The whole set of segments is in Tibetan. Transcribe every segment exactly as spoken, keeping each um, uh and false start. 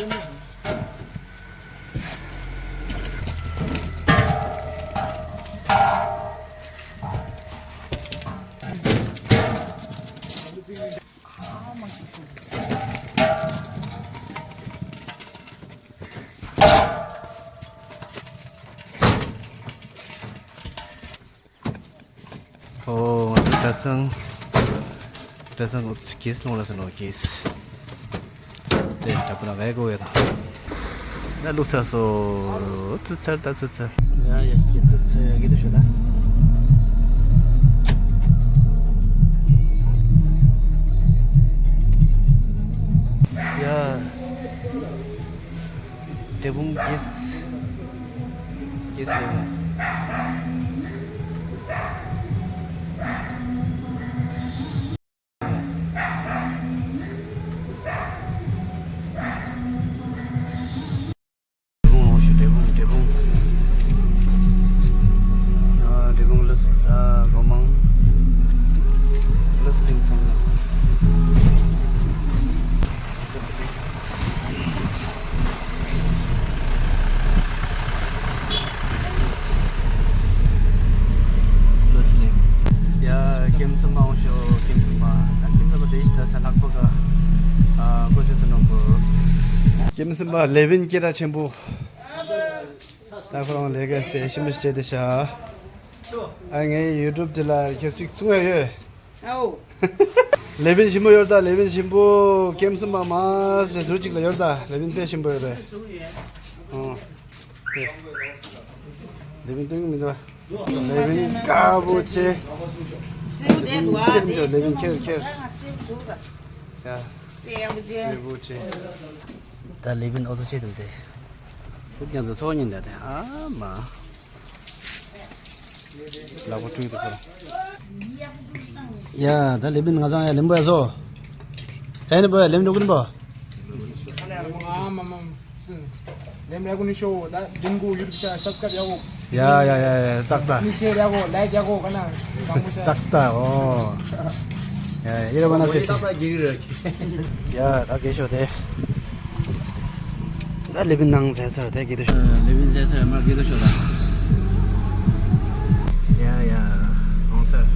ཨོ། ང་ཚོ་གྲྭ་ཚང་། གྲྭ་ཚང་གི་གེས་སློང་ལ་སོང་ནོ་གེས། དེ་ད་པ་ན་གའི་གོ་ཡ་ད། ན་ལུག་ཚ་སོ། ཚུ་ཚར་ད་ཚུ་ཚར། ཡ་ཡ་གེས་ཚུ་ཚར་ཡ་གེ་དུ་ཤོ་ད། ཡ། འབྲས་སྤུངས་གེས། གེས་ལེ་མོ། འབྲས་སྤུངས་ལོངས་ཤིག་འབྲས་སྤུངས་འབྲས་སྤུངས། ཡ་འབྲས་སྤུངས་ལ་སོ་ས་སྒོ་མང་། ལ་སོ་ལིང་ཚང་ན། ལོ་སི་ལེ། ཡ་ཀེམ་སུམ་མ་འོང་ཤོ་ཀེམ་སུམ་མ། ད་ཀེམ་སུམ་མ་དེ་ཞིག་ད་ས་ལྷག་པ་ག་ཨ་ཀོ་ཅོ་ཏུ་ནོ་གོ། ཀེམ་སུམ་མ་ལེ་བིན་སྐད་གྲགས་ཆེན་པོ། ད་ཁོ་རང་ལས་ཀ་དེ་ཤི་མི་ཤེས་དེ་ཤ། ཨ་ངའི་ཡུ་ཊུབ་དེ་ལ་ཁྱེད་ཅིག་ཚུང་ཡ་ཡོད། ཨའོ། ལེ་བིན་ཞིམ་པོ་ཡོད་ད། ལེ་བིན་ཞིམ་པོ་ཀེམ་སུམ་མ་མ་ལེ་ཟུར་ཅིག་ལ་ཡོད་ད། ལེ་བིན་དཔེ་ཞིམ་པོ་ཡོད་རེད། ཨོ། དེ། ལེ་བིན་སྟོན་གི་མི་འདུག་ལེ་བིན་དཀར་པོ་ཆེ། ལེ་བིན་ཁྱེར་འཇོག་ལེ་བིན་ཁྱེར་ཁྱེར། ཡ། སེར་པོ་ཆེ། ད་ལེ་བིན་ཨོ་ཚོ་ཆེ་དུ་དེ། ཁྱོད་ཚོ་ཚོགས་ཉིན་ད་དེ་ཨ་མ། ལག་པ་བཀྲུས་འདུག་ཁོ། ཡ། ད་ལེ་བིན་ང་ཚང་ཡ་ལེམ་པོ་ཡ་བཟོ། ག་ཡིན་པོ་ཡ་ལེམ་འགྲོ་གིན་པོ། ལེམ་ར་གུ་ནི་ཤོ་ད་ལེམ་གུ་ཡུ་ཊུབ་ཆེ་ནལ་སབ་སི་ཀ་རབ་ཡ་གོ། ཡ་ཡ་ཡ་ཡ་ཏག་ཏག་ནི་ཤེར་ཡ་གོ་ལའིཀ་ཡ་གོ་ག་ན་གང་པོ་ཆེ། ཏག་ཏག་ཨོ། ཡ་ཡ་ཡེ་ར་བ་ན་སེ་ཆེ། ཏག་ཏག་གི་རེད། ཡ་ད་གེ་ཤོ་དེ། ད་ལེ་བིན་ནང་ཟེར་སར་དེ་གི་དུ་ཤོ། ལེ་བིན་ཟེར་སར་མར་གི་དུ་ཤོ་ད། ཡ་ཡ་ཨོང་སར།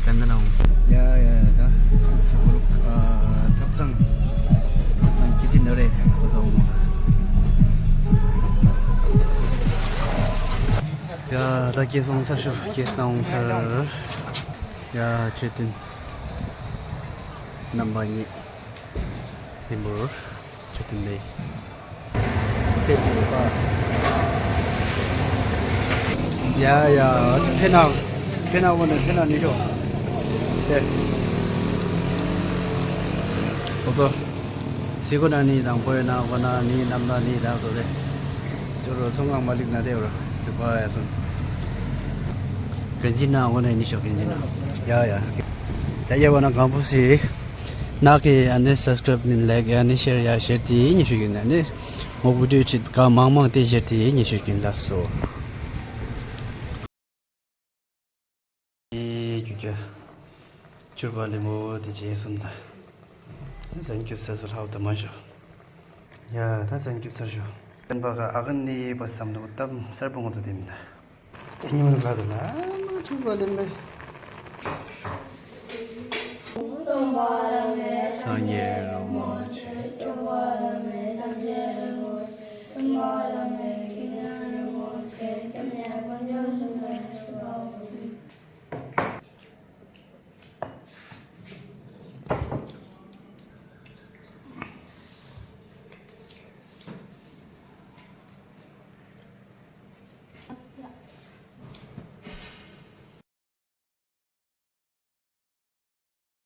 གན་ད་ནང་། ཡ་ཡ་ཡ་ད། སུ་གུ་རུ་ཨ་ཐབ་ཚང་། ཐབ་ཚང་གི་ཅི་ནོ་རེ་ཨོ་ཛོ་མོ། ཡ་ད་གེ་སོང་སར་ཤོ་གེ་སྣང་སར། ཡ་ཆོས་ཐུན། རྣམ་པ་གཉིས། ཧིན་བོར། ཆུ་ཐུན་ལེ། ཚེ་ཆུ་ཡོད་པ། ཡ་ཡ། ཕེ་ན། ཕེ་ན་འོ་ནས་ཕེ་ན་ནི་ཤོ། ཏེ། ཁོ་ཚོ། སི་ཁོ་ན་ནི་དང་པོའི་ན་ཁོ་ན་ནི་ནམ་ན་ནི་དང་ཚོ་རེ། ཅོ་རོ་ཚོང་ཁང་མ་ལིག་ན་རེ་བར་ཅུ་པ་ཡ་སོན། གན་ཇི་ན་འོ་ནས་ནི་ཤོ་གན་ཇི་ན། ཡ་ཡ། ད་ཡ་བ་ན་གང་པོ་སི། ནག་གི་ཨ་ནི་སབ་སི་ཀ་རབ་ནི་ལའིཀ་ཨ་ནི་ཤེར་ཡ་ཤེར་ཏི་ཉི་ཤུ་ཡིན་ཨ་ནི་ངོ་བུ་དུས་ཆིད་ག་མང་མང་ཏི་ཤེར་ཏི་ཉི་ཤུ་ཡིན་ལ་སོ། ཨེ་ཀྱུ་ཀྱུ། ཆུར་པ་ལེ་མོ་དེ་རྗེས་གསུམ་ད། ཟན་ཀྱུ་ས་སུ་ལྷག་ཏུ་མ་ཞོ། ཡ་ད་ཟན་ཀྱུ་ས་ཞོ། བསྟན་པ་ག་ཨ་ག་ནི་པ་བསམ་ནོ་གཏམ་གསར་པོ་ངོ་དུ་དེ་མི་ད། དེ་ཉིན་མོ་ལ་དུ་ལ་མ་ཆུ་བ་ལེན་པས། སངས་རྒྱས་རིན་པོ་ཆེ།